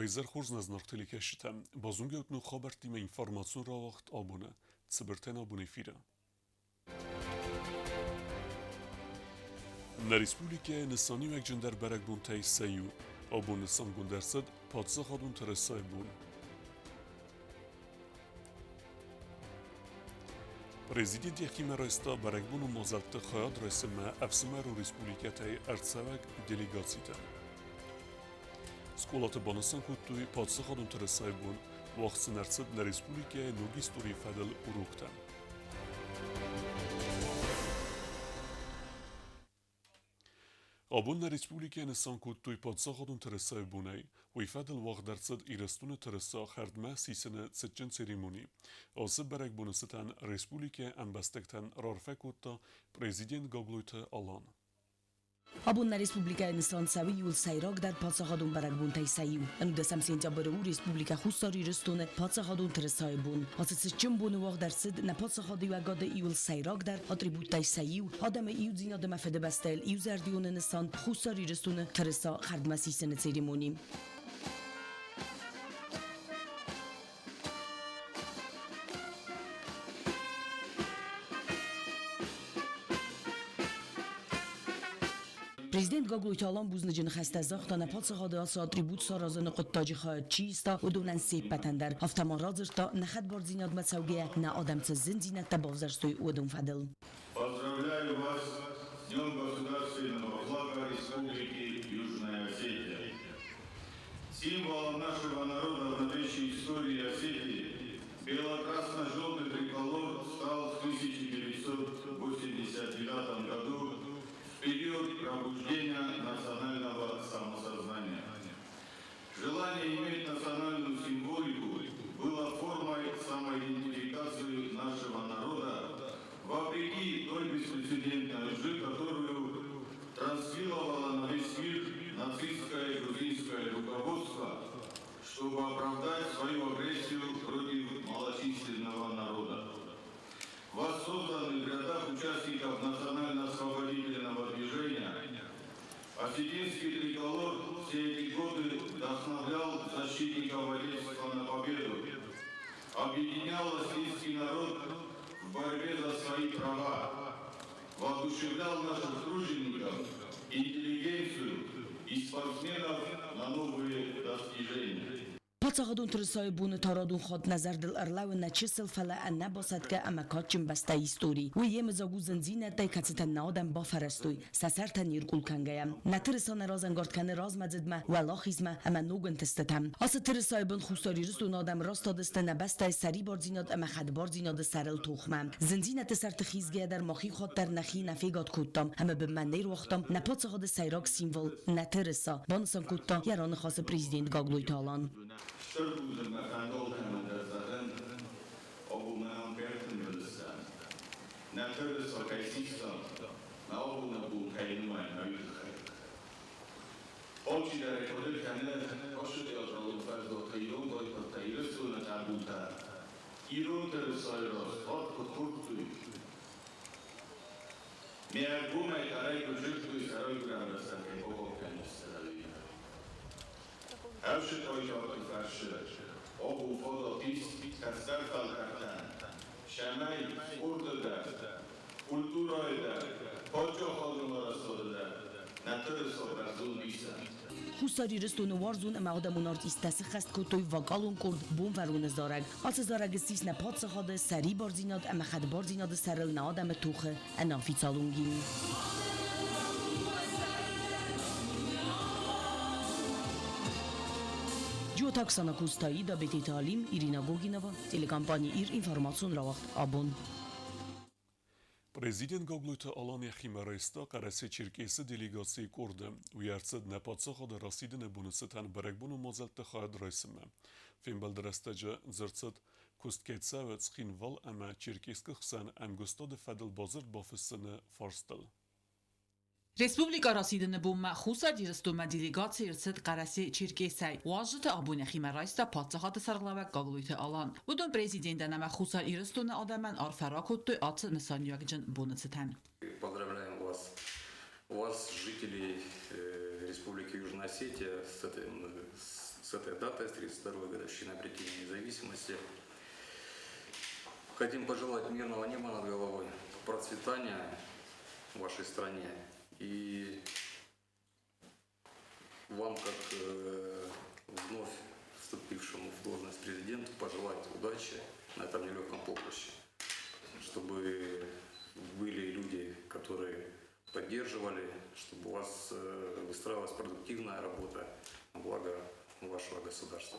Уӕ хорз нӕ зынаргъ телекӕсджытӕ! Базонгӕ ут ног хабӕрттимӕ информацион рауагъд абоны Цыбыртӕн абон эфиры. Нӕ республикӕйы нысаниуӕгджындӕр бӕрӕгбонтӕй сӕ иу. Абон нысангонд ӕрцыд Паддзахадон тырысайы бон. Президент йӕхимӕ райста бӕрӕгбонон мадзӕлтты хайад райсынмӕ ӕфсымӕрон республикӕтӕй ӕрцӕуӕг делегацитӕ. Скъолаты банысан кодтой паддзахадон тырысайы бон, уагъд сын ӕрцыд нӕ республикӕйы ног историйы фӕдыл уроктӕ. Абон нӕ республикӕйы нысан кодтой паддзахадон тырысайы бонӕй. Уый фӕдыл уагъд ӕрцыд Ирыстоны тырыса хӕрдмӕ сисыны цытджын церемони. Ацы бӕрӕгбоны цытӕн республикӕйы ӕмбӕстӕгтӕн раарфӕ кодта президент Гаглойты Алан. Абон нӕ республикӕйы нысан цӕуы иууыл сӕйрагдӕр паддзахадон бӕрӕгбонтӕй сӕ иу. Ӕнудӕсӕм сентябры у Республикӕ Хуссар Ирыстоны паддзахадон тырысайы бон. Ацы цытджын боны уагъд ӕрцыд нӕ паддзахадиуӕгады иууыл сӕйрагдӕр атрибуттӕй сӕ иу, адӕмы иудзинад ӕмӕ Фыдыбӕстӕйыл иузӕрдионы нысан Хуссар Ирыстоны тырыса хӕрдмӕ сисыны церемони. Президент Гаглойты Алан бузныджы ныхӕстӕ загъта нӕ паддзахады ацы атрибут саразыны хъуыддаджы хайад чи иста, уыдонӕн се ппӕтӕн дӕр. Афтӕ ма радзырдта, нӕ хӕдбардзинадмӕ цӕугӕйӕ нӕ адӕм цы зындзинӕдтӕ бавзӕрстой, уыдон фӕдыл. Поздравляю вас с Днем государственного флага Республики Южная Осетия. Символом нашего народа в новейшей истории Осетии бело-красно-желтый триколор стал в 1989 году в период пробуждения национального самосознания. Желание иметь национальную символику было формой самоидентификации нашего народа, вопреки той беспрецедентной лжи, которую транслировало на весь мир нацистское грузинское руководство, чтобы оправдать свою агрессию против малочисленного народа. Воссозданный в рядах участников национально-освободительного движения, осетинский триколор все эти годы вдохновлял защитников Отечества на победу, объединял осетинский народ в борьбе за свои права, воодушевлял наших тружеников, интеллигенцию и спортсменов на новые достижения. Паддзахадон тырысайы боны тарадон хатт нӕ зӕрдыл ӕрлӕууы нӕ чысыл, фӕлӕ ӕнӕбасӕтгӕ ӕмӕ кадджын бӕстӕйы истори. Уый йемыдзаг у зындзинӕдтӕй, кӕцытӕн нӕ адӕм бафӕрӕзтой, сӕ сӕртӕ не ркъул кӕнгӕйӕ. Нӕ тырыса нӕ разӕнгард кӕны размӕдзыдмӕ, уӕлахизмӕ ӕмӕ ног ӕнтыстытӕм. Ацы тырысайы бын Хуссар Ирыстоны адӕм растадысты нӕ бӕстӕйы сӕрибардзинад ӕмӕ хӕдбардзинады сӕрыл тохмӕ. Зындзинӕдты сӕрты хизгӕйӕ дӕр мах иу хатт дӕр нӕхи нӕ фегад кодтам ӕмӕ бынмӕ не руагътам нӕ паддзахады сӕйраг символ, нӕ тырыса, банысан кодта йӕ раныхасы президент Гаглойты Алан. Стыр бузныг мӕ фӕндон кӕмӕн дӕр зӕгъын, обумӕ бертынбылыстӕн. Нӕ тырыса кӕй систам, нӕ абоны бон кӕй нымайӕм, уый тыххӕй. Алчидӕр ӕй хъуыды кӕны, ацы театралон фӕздоттӕ ирон байтӕгтӕ Ирыстоны хъӕбултӕ ирон тырысайы раз арт куыд хордтой, Ме ӕргомӕй тарӕй куыд зыдтой сӕ райгуырӕн бӕстӕ кӕй бахъахъхъӕнынц Ӕвзыд хъайтарты фӕрсы абон фадат ис кӕстӕр фӕлтӕртӕн, цӕмӕй спорты дӕр, культурӕйы дӕр, паддзахадон арӕзтады дӕр нӕ тырыса бӕрзонд иса. Хуссар Ирыстоны уарзон ӕмӕ адӕмон артисттӕ сыххӕст кодтой вокалон къорд Бонвӕрноны зарӕг. Ацы зарӕг ссис нӕ паддзахады сӕрибардзинад ӕмӕ хӕдбардзинады сӕрыл нӕ адӕмы тохы ӕнӕофициалон гимн. Джиоты Оксана Кустаида, Бететы Алим, Ирина Гогинова, телекомпани Ир информацион рауагъд Абон. Президент Гаглойты Алан йӕхимӕ райста Хъӕрӕсе-Черкесы делегацийы къорды. Уый ӕрцыд нӕ паддзахады расидыны боны цытӕн бӕрӕгбонон мадзӕлтты хайад райсынмӕ. Фембӕлды рӕстӕджы дзырд цыд, куыст кӕй цӕуы Цхинвал ӕмӕ Черкесскы хсӕн ӕмгуыстады фӕдыл бадзырд бафыссыны фарстыл. Республикӕ расидыны бонмӕ Хуссар Ирыстонмӕ делегаци ӕрцыд Хъӕрӕсе-Черкесӕй. Уазджыты абон йӕхимӕ райста паддзахады сӕргълӕууӕг Гаглойты Алан. Уыдон президентӕн ӕмӕ Хуссар Ирыстоны адӕмӕн арфӕ ракодтой ацы нысаниуӕгджын боны цытӕн. Поздравляем вас, вас, жителей Республики Южная Осетия, с этим, с с этой датой, с 32-й годовщины обретения независимости. Хотим пожелать мирного неба над головой, процветания вашей стране и вам, как вновь вступившему в должность президента, пожелать удачи на этом нелегком поприще, чтобы были люди, которые поддерживали, чтобы у вас выстраивалась продуктивная работа на благо вашего государства.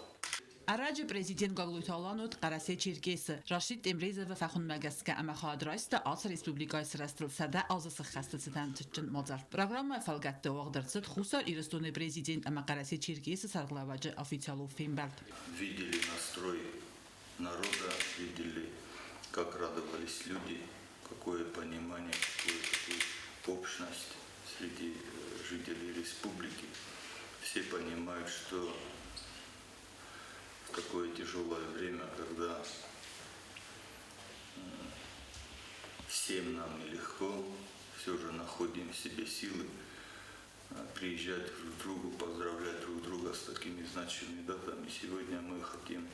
Ӕрӕджы президент Гаглойты Алан уыд Хъӕрӕсе-Черкесы. Рашид Темрезовы фӕхуындмӕ гӕсгӕ ӕмӕ хайад райста ацы республикӕйы сырӕзтыл 100 азы сыххӕсты цытӕн цытджын мадзал. Программӕйы фӕлгӕтты уагъд ӕрцыд Хуссар Ирыстоны президент ӕмӕ Хъӕрӕсе-Черкесы сӕргълӕууӕджы официалон фембӕлд. Видели настрой народа, видели, как радовались люди, какое понимание, какую общность среди жителей республики. Все понимают, что в такое тяжелое время, когда всем нам нелегко, все же находим в себе силы приезжать друг к другу, поздравлять друг друга с такими значимыми датами. Сегодня мы хотим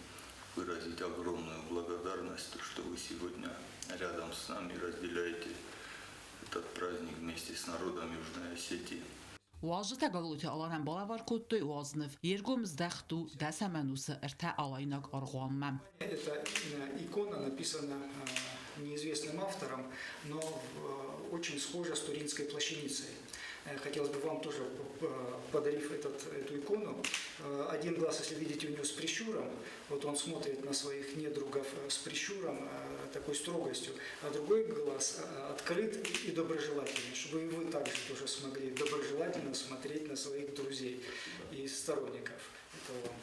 выразить огромную благодарность, то, что вы сегодня рядом с нами разделяете этот праздник вместе с народом Южной Осетии. Уазджытӕ Гаглойты Аланӕн балӕвар кодтой уазныв. Йе ргом здӕхт у дӕсӕм ӕнусы ӕртӕ алайнаг аргъуанмӕ. Эта икона написана неизвестным автором, но очень схожа с Туринской плащаницей. Хотелось бы вам тоже, подарив эту икону, один глаз, если видите, у него с прищуром, вот он смотрит на своих недругов с прищуром, такой строгостью, а другой глаз открыт и доброжелательный, чтобы и вы также тоже смогли доброжелательно смотреть на своих друзей и сторонников. Это вам.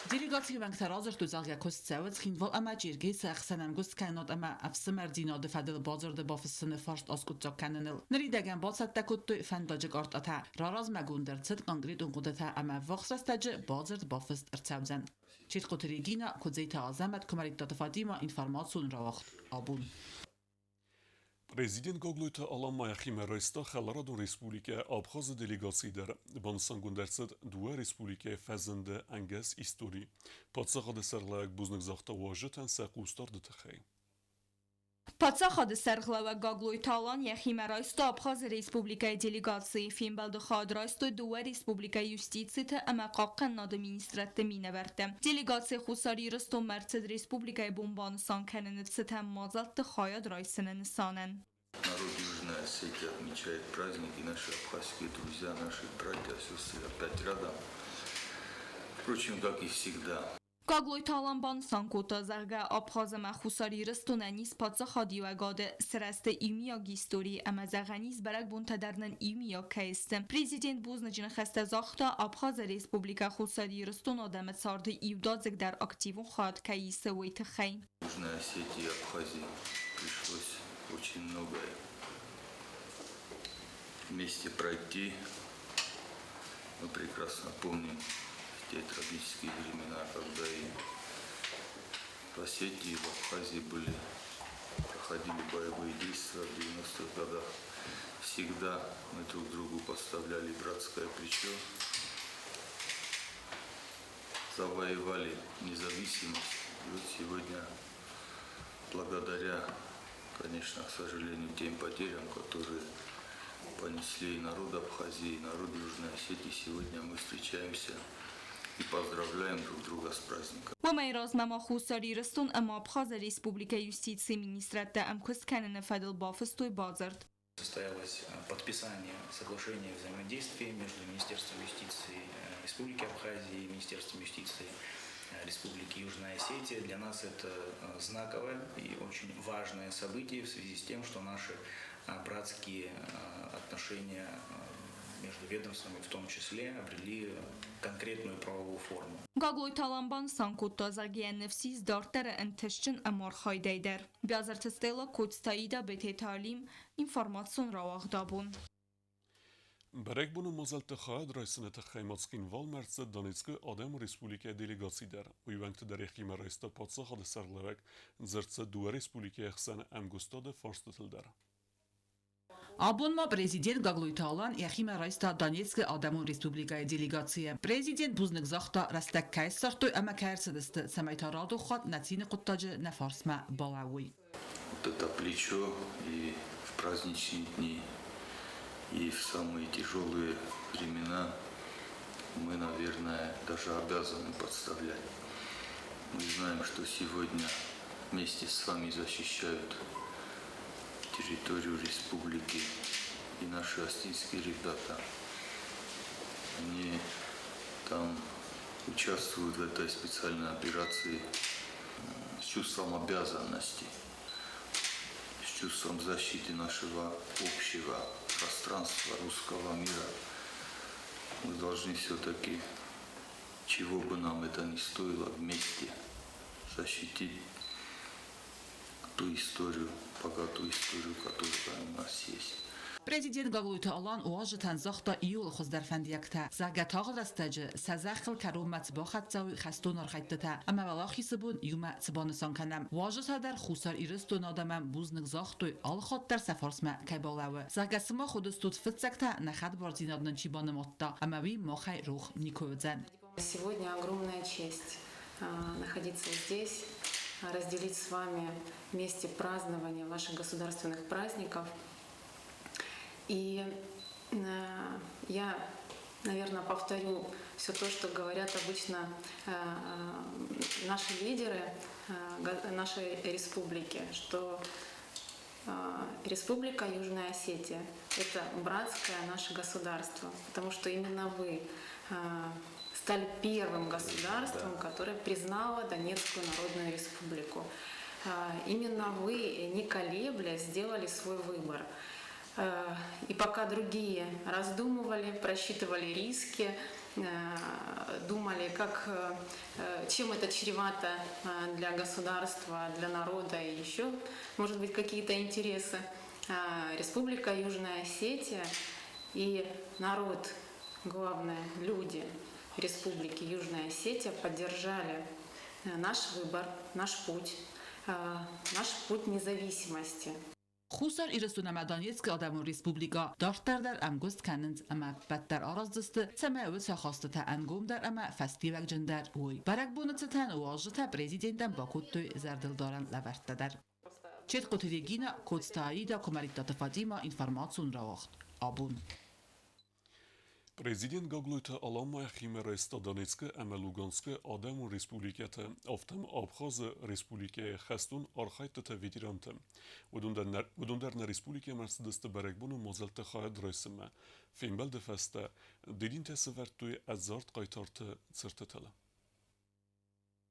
Делегацийы уӕнгтӕ радзырдтой, зӕгъгӕ, куыст цӕуы Цхинвал ӕмӕ Черкесы ӕхсӕн ӕмгуысткӕнынад ӕмӕ ӕфсымӕрдзинады фӕдыл бадзырды бафыссыны фарст аскъуыддзаг кӕныныл. Ныридӕгӕн бацӕттӕ кодтой фӕндаджы картӕтӕ. Раразмӕгонд ӕрцыд конкретон хъуыдытӕ ӕмӕ ӕввахс рӕстӕджы бадзырд бафыст ӕрцӕудзӕн. Четхъоты Регина, Куыдзеты Азӕмӕт, Куымӕридтаты Фатимӕ, информацион рауагъд Абон. Президент Гаглойты Алан ма йӕхимӕ райста Хӕларадон Республикӕ Абхазы делегаци дӕр. Банысангонд ӕрцыд дыууӕ республикӕйы фӕзынды ӕнгӕс истори. Паддзахады сӕргълӕууӕг бузныг загъта уазджытӕн сӕ хъусдарды тыххӕй. Паддзахады сӕргълӕууӕг Гаглойты Алан йӕхимӕ райста Абхазы республикӕйы делегацийы. Фембӕлды хайад райстой дыууӕ республикӕйы юстициты ӕмӕ хъахъхъӕнынады министрадты минӕвӕрттӕ. Делегаци Хуссар Ирыстонмӕ ӕрцыд республикӕйы бон банысан кӕныны цытӕн мадзӕлтты хайад райсыны нысанӕн. Народ Южной Осетии отмечает праздник, и наши абхазские друзья, наши братья, сестры опять рядом. Впрочем, как и всегда. Гаглойты Алан банысан кодта, зӕгъгӕ, Абхаз ӕмӕ Хуссар Ирыстонӕн ис паддзахадиуӕгады сырӕзты иумиаг истори ӕмӕ зӕгъӕн ис бӕрӕгбонтӕ дӕр нын иумиаг кӕй сты. Президент бузныджы ныхӕстӕ загъта, Абхазы Республикӕ Хуссар Ирыстоны адӕмы царды иудадзыг дӕр активон хайад кӕй исы, уый тыххӕй. Южной Осетии и Абхазии пришлось очень многое вместе пройти. Мы прекрасно помним те трагические времена, когда и в Осетии, и в Абхазии были, проходили боевые действия в 90-х годах. Всегда мы друг другу подставляли братское плечо, завоевали независимость. И вот сегодня, благодаря, конечно, к сожалению, тем потерям, которые понесли и народ Абхазии, и народ Южной Осетии, сегодня мы встречаемся и поздравляем друг друга с праздником. Уымӕй размӕ ма Хуссар Ирыстон ӕмӕ Абхазы Республикӕйы юстицийы министрадтӕ ӕмкуыст кӕныны фӕдыл бафыстой бадзырд. Состоялось подписание соглашения о взаимодействии между Министерством юстиции Республики Абхазия и Министерством юстиции Республики Южная Осетия. Для нас это знаковое и очень важное событие в связи с тем, что наши братские отношения между ведомствами в том числе обрели конкретную правовую форму. Гаглойты Алан банысан кодта, зӕгъгӕ, йӕ ныфс ис дарддӕры ӕнтыстджын ӕмархайдӕй дӕр. Биазырты Стелла, Коцты Аида, Бететы Алим, информацион рауагъд Абон. Бӕрӕгбоны мадзӕлтты хайад райсыны тыххӕй ма Цхинвалмӕ ӕрцыд Донецкы адӕмон республикӕйы делегаци дӕр. Уый уӕнгты дӕр йӕхимӕ райста паддзахады сӕргълӕууӕг, дзырд цыд дыууӕ республикӕйы ӕхсӕн ӕмгуыстады фарстытыл дӕр. Абон ма президент Гаглойты Алан йӕхимӕ райста Донецкы Адӕмон Республикӕйы делегацийы. Президент бузныг загъта, рӕстӕг кӕй ссардтой ӕмӕ кӕй ӕрцыдысты, цӕмӕй та радон хатт нӕ цины хъуыддаджы нӕ фарсмӕ балӕууой. Вот это плечо и в праздничные дни, и в самые тяжелые времена мы, наверное, даже обязаны подставлять. Мы знаем, что сегодня вместе с вами защищают территорию республики и наши осетинские ребята. Они там участвуют в этой специальной операции с чувством обязанности, с чувством защиты нашего общего пространства, русского мира. Мы должны все-таки, чего бы нам это ни стоило, вместе защитить ту историю, богатую историю, которая у нас есть. Президент Гаглойты Алан уазджытӕн загъта иууыл хуыздӕр фӕндиӕгтӕ, зӕгъгӕ, тагъд рӕстӕджы сӕ зӕххыл кӕронмӕ цы бахӕццӕ уой хӕстон архӕйдтытӕ ӕмӕ Уӕлахизы бон иумӕ цы банысан кӕнӕм. Уазджытӕ дӕр Хуссар Ирыстоны адӕмӕн бузныг загътой, алыхатт дӕр сӕ фарсмӕ кӕй балӕууы. Зӕгъгӕ, сымах уыдыстут фыццӕгтӕ, нӕ хӕдбардзинад нын чи банымадта, ӕмӕ уый махӕй рох никуы уыдзӕн. Сегодня огромная честь находиться здесь, разделить с вами вместе празднование ваших государственных праздников. И я, наверное, повторю все то, что говорят обычно наши лидеры нашей республики, что Республика Южная Осетия – это братское наше государство, потому что именно вы стали первым государством, которое признало Донецкую Народную Республику. Именно вы, не колеблясь, сделали свой выбор. И пока другие раздумывали, просчитывали риски, думали, как, чем это чревато для государства, для народа и еще, может быть, какие-то интересы, Республика Южная Осетия и народ, главное, люди Республики Южная Осетия поддержали наш выбор, наш путь независимости. Хуссар Ирыстон ӕмӕ Донецкы Адӕмон Республикӕ дарддӕр дӕр ӕмгуыст кӕнынц ӕмӕ ӕппӕт дӕр араздзысты, цӕмӕй уыцы ахастытӕ ӕнгомдӕр ӕмӕ фӕстиуӕгджындӕр уой. Бӕрӕгбоны цытӕн уазджытӕ президентӕн бакодтой зӕрдылдарӕн лӕвӕрттӕ дӕр. Четкъоты Регина, Коцты Аида, Куымӕридтаты Фатимӕ, информацион рауагъд Абон. Президент Гаглойты Алан ма йӕхимӕ райста Донецкы ӕмӕ Луганскы Адӕмон Республикӕты, афтӕ ма Абхазы Республикӕйы хӕстон архӕйдтыты ветеранты. Уыдон дӕр нӕ республикӕмӕ ӕрцыдысты бӕрӕгбонон мадзӕлтты хайад райсынмӕ. Фембӕлды фӕстӕ дидинтӕ сӕвӕрдтой ӕдзард хъайтарты цыртытыл.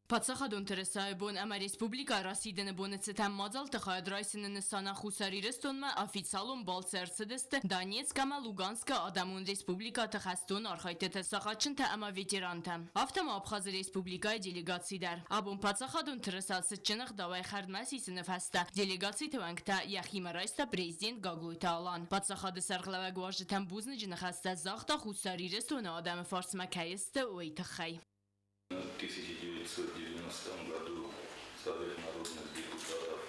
Паддзахадон тырысайы бон ӕмӕ республикӕ расидыны боны цытӕн мадзӕлтты хайад райсыны нысанӕн Хуссар Ирыстонмӕ официалон балцы ӕрцыдысты Донецк ӕмӕ Луганскы Адӕмон Республикӕты хӕстон архӕйдтыты сахъатджынтӕ ӕмӕ ветерантӕ. Афтӕ ма Абхазы Республикӕйы делегаци дӕр. Абон паддзахадон тырыса цытджын ӕгъдауӕй хӕрдмӕ сисыны фӕстӕ делегациты уӕнгтӕ йӕхимӕ райста президент Гаглойты Алан. Паддзахады сӕргълӕууӕг уазджытӕн бузныджы ныхӕстӕ загъта Хуссар Ирыстоны адӕмы фарсмӕ кӕй сты, уый тыххӕй. В 1990 году Совет народных депутатов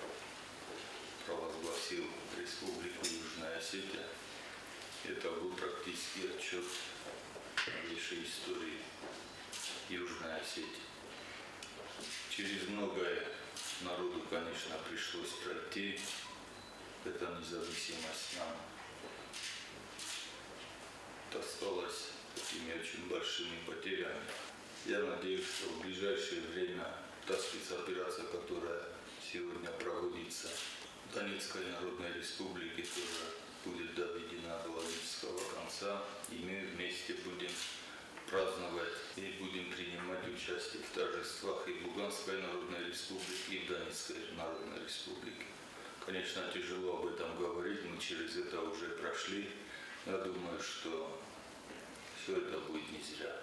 провозгласил Республику Южная Осетия. Это был практически отчет новейшей истории Южной Осетии. Через многое народу, конечно, пришлось пройти. Эта независимость нам досталась такими очень большими потерями. Я надеюсь, что в ближайшее время та спецоперация, которая сегодня проводится в Донецкой Народной Республике, тоже будет доведена до логического конца. И мы вместе будем праздновать и будем принимать участие в торжествах и в Луганской Народной Республике, и в Донецкой Народной Республике. Конечно, тяжело об этом говорить, мы через это уже прошли. Я думаю, что все это будет не зря.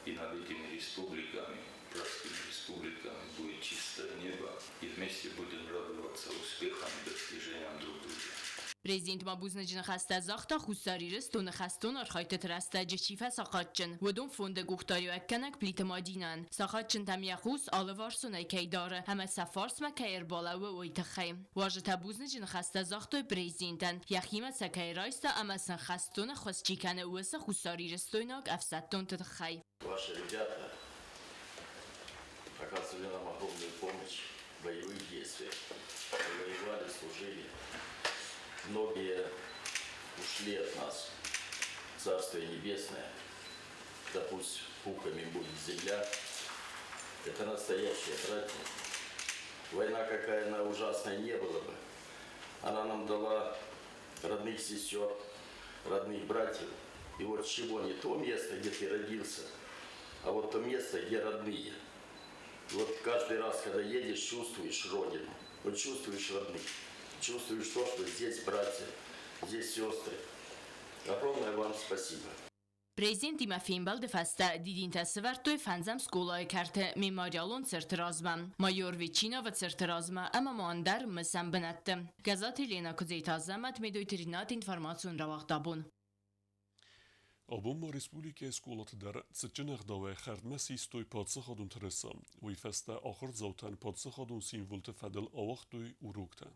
И над этими республиками, братскими республиками, будет чистое небо. И вместе будем радоваться успехам и достижениям друг друга. Президент ма бузныджы ныхӕстӕ загъта Хуссар Ирыстоны хӕстон архайдтыты рӕстӕджы чи фӕсахъатджын, уыдон фонды къухдариуӕггӕнӕг Плиты Мадинӕн. Сахъатджынтӕм йӕ хъус алыварсонӕй кӕй дары ӕмӕ сӕ фарсмӕ кӕй ӕрбалӕууы, уый тыххӕй. Уазджытӕ бузныджы ныхӕстӕ загътой президентӕн, йӕхимӕ сӕ кӕй райста ӕмӕ сын хӕстон ӕххуыс чи кӕны, уыцы хуссарирыстойнаг ӕфсӕддонты тыххӕй. Ваши ребята оказывали нам огромную помощь в боевых действиях. Воевали, служили. Многие ушли от нас. Царствие Небесное. Да пусть пухами будет земля. Это настоящая братья. Война, какая она ужасная не была бы, она нам дала родных сестер, родных братьев. И вот чего не то место, где ты родился, а вот то место, где родные. Вот каждый раз, когда едешь, чувствуешь родину, вот чувствуешь родных, чувствуешь то, что здесь братья, здесь сестры. Огромное вам спасибо. Президентимӕ фембӕлды фӕстӕ дидинтӕ сӕвӕрдтой фӕндзӕм скъолайы кӕрты мемориалон цырты размӕ, майор Ветчиновы цырты размӕ ӕмӕ ма ӕндӕр мысӕн бынӕтты. Гӕззаты Еленӕ Куыдзеты Азӕмӕт, Медойты Ринат, информацион рауагъдабон. Абон ма республикӕйы скъолаты дӕр цытджын ӕгъдауӕй хӕрдмӕ систой паддзахадон тырыса. Уый фӕстӕ ахуырдзаутӕн паддзахадон символты фӕдыл ауагътой уроктӕ.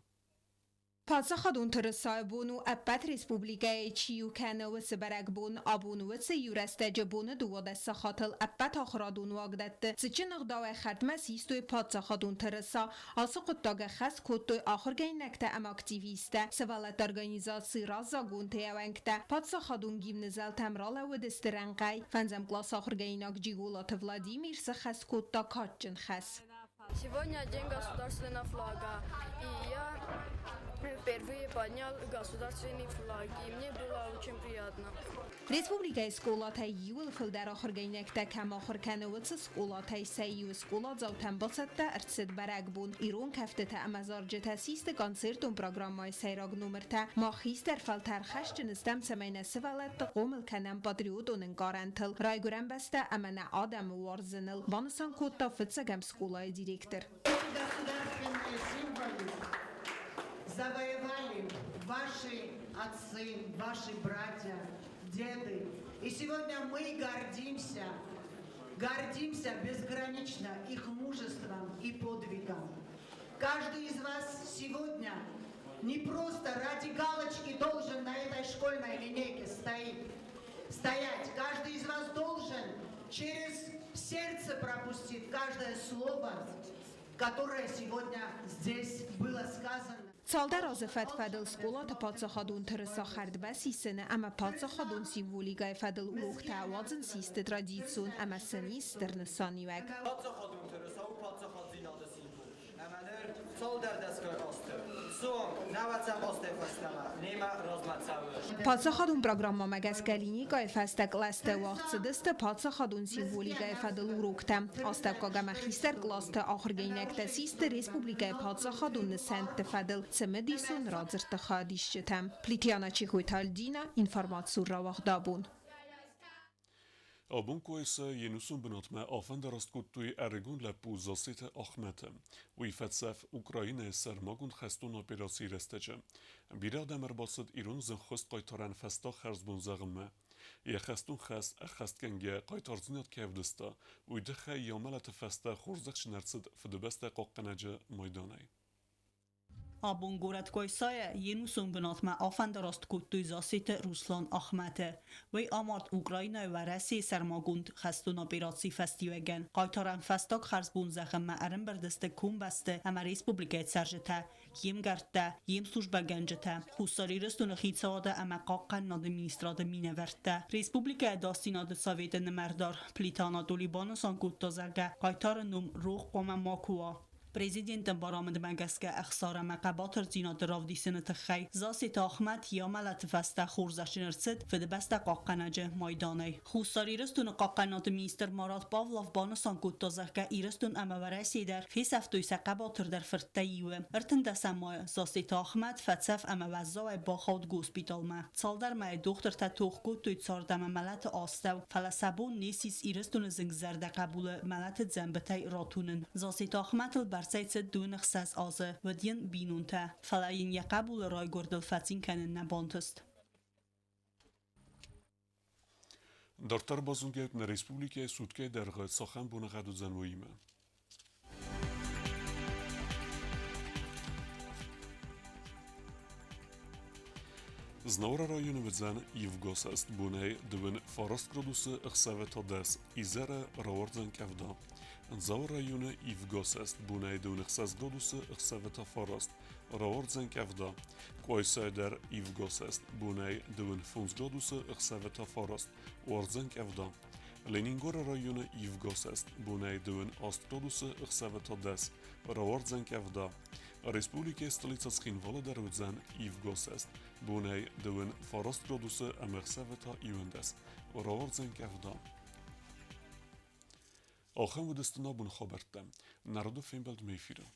Паддзахадон тырысайы бон у ӕппӕт республикӕйы чи иу кӕны, уыцы бӕрӕгбон. Абон уыцы иу рӕстӕджы боны 12 сахатыл ӕппӕт ахуырадон уагдӕтты цытджын ӕгъдауӕй хӕрдмӕ систой паддзахадон тырыса. Ацы хъуыддаг ӕххӕст кодтой ахуыргӕнинӕгтӕ ӕмӕ активисттӕ, сывӕллӕтты организацийы раззагонты уӕнгтӕ. Паддзахадон гимны зӕлтӕм ралӕууыдысты рӕнхъӕй. Фӕндзӕм къласы ахуыргӕнинаг Джиголаты Владимир сӕххӕст кодта кадджын хӕс. Сегодня день государственного флага, и я впервые поднял государственный флаг, и мне было очень приятно. Республикӕйы скъолатӕй иуыл фылдӕр ахуыргӕнинӕгтӕ кӕм ахуыр кӕны, уыцы скъолатӕй сӕ иуы скъоладзаутӕн бацӕттӕ ӕрцыд бӕрӕгбон. Ирон кӕфтытӕ ӕмӕ зарджытӕ систы концертон программӕйы сӕйраг номыртӕ. Мах хистӕр фӕлтӕр хӕсджын стӕм, цӕмӕй нӕ сывӕллӕтты хъомыл кӕнӕм патриотон ӕнкъарӕнтыл, райгуырӕн бӕстӕ ӕмӕ нӕ адӕмы уарзыныл, банысан кодта фыццӕгӕм скъолайы директор. Государственные символы завоевали ваши отцы, ваши братья, деды. И сегодня мы гордимся, гордимся безгранично их мужеством и подвигом. Каждый из вас сегодня не просто ради галочки должен на этой школьной линейке стоять. Каждый из вас должен через сердце пропустить каждое слово, которое сегодня здесь было сказано. Цалдӕр азы фӕд-фӕдыл скъолаты паддзахадон тырыса хӕрдмӕ сисыны ӕмӕ паддзахадон символикӕйы фӕдыл уроктӕ ауадзын систы традицион ӕмӕ сын ис стыр нысаниуӕг. Паддзахадон тырыса у паддзахаддзинады символ. Ӕмӕ ныр цалдӕр дӕсгай азты, суанг нӕуӕдзӕм азтӕй фӕстӕмӕ немӕ размӕ цӕуы. Паддзахадон программӕмӕ гӕсгӕ линейкӕйы фӕстӕ кълӕсты уагъд цыдысты паддзахадон символикӕйы фӕдыл уроктӕ. Астӕуккаг ӕмӕ хистӕр къласты ахуыргӕнинӕгтӕ систы республикӕйы паддзахадон нысӕнтты фӕдыл цымыдисон радзырдты хайадисджытӕ. Плитьяна Чехойты Альдина, информацион рауагъдабон. Абон Къуайса йе нусон бынатмӕ афӕндараст кодтой ӕрыгон лӕппу Зассеты Ахмӕты. Уый фӕцӕф Украинӕйы сӕрмагонд хӕстон операцийы рӕстӕджы. Бирӕ адӕм ӕрбацыд ирон зынгхуыст хъайтарӕн фӕстаг хӕрзбон зӕгъынмӕ. Йӕ хӕстон хӕс ӕххӕстгӕнгӕ хъайтардзинад кӕй ӕвдыста, уый тыххӕй йӕ амӕлӕты фӕстӕ хорзӕхджын ӕрцыд Фыдыбӕстӕ хъахъхъӕнӕджы майданӕй. Абон горӕт Къуайсайӕ йе нусон бынатмӕ афӕндараст кодтой Зассеты Руслан Ахмӕты. Уый амард Украинӕйы Уӕрӕсейы сӕрмагонд хӕстон операцийы фӕстиуӕгӕн. Хъайтарӕн фӕстаг хӕрзбон зӕгъынмӕ ӕрӕмбырд сты комбӕсты ӕмӕ республикӕйы цӕрджытӕ, йе мгӕрттӕ, йе мслужбӕгӕнджытӕ, Хуссар Ирыстоны хицауады ӕмӕ хъахъхъӕнынады министрады минӕвӕрттӕ. Республикӕйы ӕдасдзинады советы нымӕрдар Плиты Анатоли банысан кодта, зӕгъгӕ, хъайтары ном рох хъуамӕ макуы уа. Президентӕн барамындмӕ гӕсгӕ ӕхсар ӕмӕ хъӕбатырдзинады равдисыны тыххӕй Зассеты Ахмӕт йӕ амӕлӕты фӕстӕ хорзӕхджын ӕрцыд Фыдыбӕстӕ хъахъхъӕнӕджы майданӕй. Хуссар Ирыстоны хъахъхъӕнынады министр Марат Павлов банысан кодта, зӕгъгӕ, Ирыстон ӕмӕ Уӕрӕсейы дӕр фесӕфтой сӕ хъӕбатырдӕр фырттӕй иуы. 13 майы Зассеты Ахмӕт фӕцӕф ӕмӕ уӕззауӕй бахауд госпиталмӕ. Цалдӕр мӕйы дохтыртӕ тох кодтой цард ӕмӕ мӕлӕты астӕу, фӕлӕ сӕ бон не ссис Ирыстоны зынгзӕрдӕ хъӕбулы мӕлӕты дзӕмбытӕй ратонын. Зассеты Ахмӕтыл бӕрзонд Ӕрцӕйцыд 62 азы, уыд йын бинонтӕ, фӕлӕ йын йӕ хъӕбулы райгуырдыл фӕцин кӕнын нӕ бантыст. Дарддӕр базонгӕ нӕ республикӕйы суткӕйы дӕргъы цахӕм боныгъӕд уыдзӕн, уыимӕ. Знауыры районы уыдзӕн ивгосӕст бонӕй 29 градусы, ӕхсӕвы та 10, изӕры рауардзӕн къӕвда. Дзауы районы ивгосӕст бонӕй 26 градусы, ӕхсӕвы та 9, рауардзӕн къӕвда. Къуайсайы дӕр ивгосӕст бонӕй 25 градусы, ӕхсӕвы та 9, уардзӕн къӕвда. Ленингоры районы ивгосӕст бонӕй 28 градусы, ӕхсӕвы та 10, рауардзӕн къӕвда. Республикӕйы столицӕ Цхинвалы дӕр уыдзӕн ивгосӕст бонӕй 29 градусы ӕмӕ ӕхсӕвы та 11, рауардзӕн къӕвда. Ахӕм уыдысты нӕ абоны хабӕрттӕ. Народы фембӕлдмӕ эфиры.